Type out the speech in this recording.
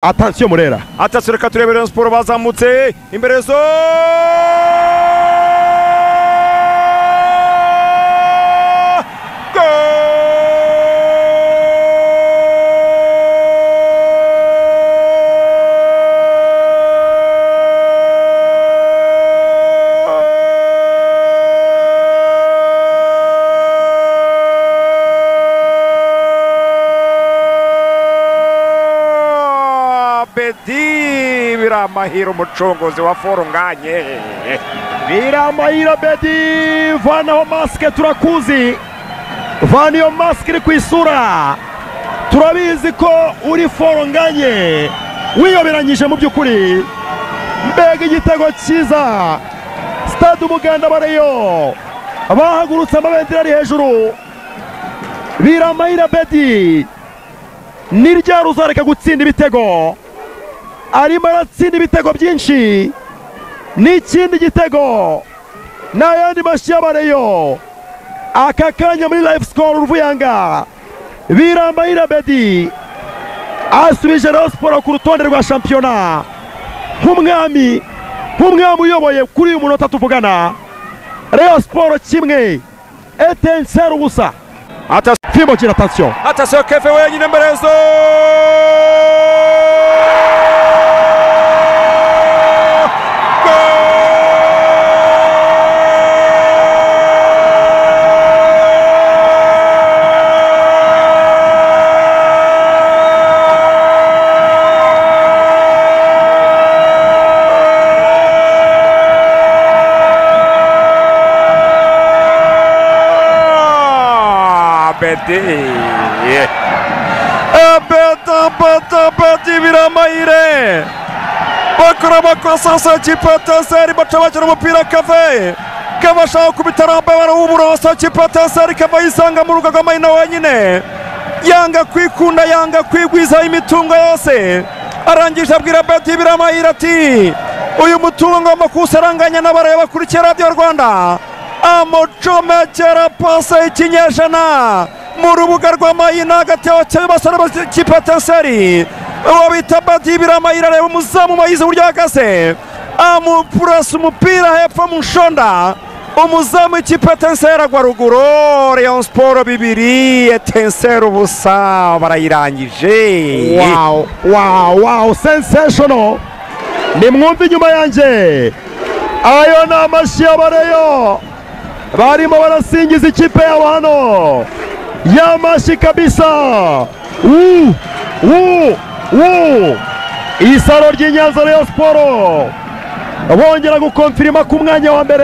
Attention Murera. Attention reka turebe Rayon Sport bazamutse imbere zo Bedi Biramahire umucunguzi wa Forunganye. Biramahire Bedi, vanaho masike turakuzi, vana iyo masike iri ku isura, turabizi ko uri Forunganye, wiyoberanyije mu by'ukuri. Mbega igitego cyiza! Stade Umuganda bareyo bahagurutse, amabendera ari hejuru. Biramahire Bedi ni ryari uzareka gutsinda ibitego? Arimo aratsinda ibitego byinshi, n'ikindi gitego n'ayandi mashyi y'abareyo. Aka kanya muri live score Ruvuyanga, Biramahire Bedi asubije Rayon Sport ku rutonde rwa shampiyona nk'umwami, nk'umwami uyoboye kuri uyu munota tuvugana. Rayon Sport 1, Etincelle 0. Fimbo gira attention. Attention Keve wenyine mbere zo Bedi. Bedi Biramahire bakora amakosa sa kipe Etincelle, baca bakina umupira Kave. Kave ashaka kubita rambe barawubura, kipe Etincelle Kave yisanga mu rugaga Mayina wenyine, yanga kwikunda, yanga kwigwiza imitungo yose. Arangije abwira Bedi Biramahire ati uyu mutungo ngomba kuwusaranganya n'abareba bakurikiye Radio Rwanda. Amucomekera pase y'ikinyejana mu rubuga rwa Mayina hagati y'abasore b'ikipe Etincelle, uwo bita Bedi Biramahire areba umuzamu Mayize uburyo ahagaze, amupurasa umupira hepfo mu nshonda, umuzamu w'ikipe Etincelle agwa ruguru. Rayon Sport 2, Etincelle 0, barayirangije. Wow, wow, wow, sensational! Nimwumve inyuma yanjye, ayo ni amashyi y'abareyo barimo barasingiza ikipe yabo hano, yamashi kabisa. Isaro ry'Inyanza Rayon Sport bongera gukonfirima ku mwanya wa mbere.